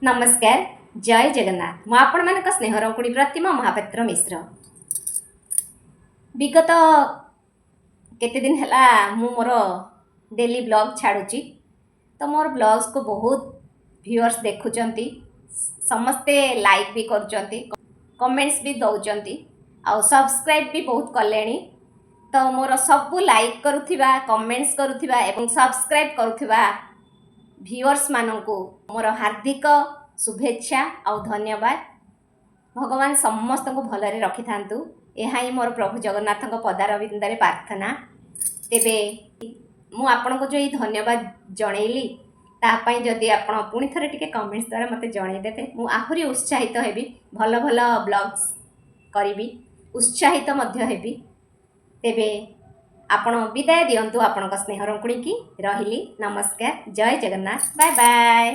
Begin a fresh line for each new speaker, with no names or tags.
ନମସ୍କାର, ଜୟ ଜଗନ୍ନାଥ। ମୁଁ ଆପଣମାନଙ୍କ ସ୍ନେହରଙ୍କୁଣି ପ୍ରତିମା ମହାପାତ୍ର ମିଶ୍ର। ବିଗତ କେତେ ଦିନ ହେଲା ମୁଁ ମୋର ଡେଲି ବ୍ଲଗ୍ ଛାଡ଼ୁଛି ତ ମୋର ବ୍ଲଗ୍ସକୁ ବହୁତ ଭିଉଅର୍ସ ଦେଖୁଛନ୍ତି, ସମସ୍ତେ ଲାଇକ୍ ବି କରୁଛନ୍ତି, କମେଣ୍ଟସ୍ ବି ଦେଉଛନ୍ତି ଆଉ ସବସ୍କ୍ରାଇବ୍ ବି ବହୁତ କଲେଣି। ତ ମୋର ସବୁ ଲାଇକ୍ କରୁଥିବା, କମେଣ୍ଟସ୍ କରୁଥିବା ଏବଂ ସବସ୍କ୍ରାଇବ୍ କରୁଥିବା ଭିଉଅର୍ସମାନଙ୍କୁ ମୋର ହାର୍ଦ୍ଦିକ ଶୁଭେଚ୍ଛା ଆଉ ଧନ୍ୟବାଦ। ଭଗବାନ ସମସ୍ତଙ୍କୁ ଭଲରେ ରଖିଥାନ୍ତୁ, ଏହା ହିଁ ମୋର ପ୍ରଭୁ ଜଗନ୍ନାଥଙ୍କ ପଦାରବିନ୍ଦରେ ପ୍ରାର୍ଥନା। ତେବେ ମୁଁ ଆପଣଙ୍କୁ ଯେଉଁ ଏଇ ଧନ୍ୟବାଦ ଜଣେଇଲି, ତା ପାଇଁ ଯଦି ଆପଣ ପୁଣି ଥରେ ଟିକେ କମେଣ୍ଟସ୍ ଦ୍ୱାରା ମୋତେ ଜଣେଇଦେବେ, ମୁଁ ଆହୁରି ଉତ୍ସାହିତ ହେବି, ଭଲ ଭଲ ବ୍ଲଗ୍ସ କରିବି, ଉତ୍ସାହିତ ମଧ୍ୟ ହେବି। ତେବେ ଆପଣ ବିଦାୟ ଦିଅନ୍ତୁ ଆପଣଙ୍କ ସ୍ନେହ ରଙ୍କୁଣିକି। ରହିଲି, ନମସ୍କାର, ଜୟ ଜଗନ୍ନାଥ, ବାଏ ବାଏ।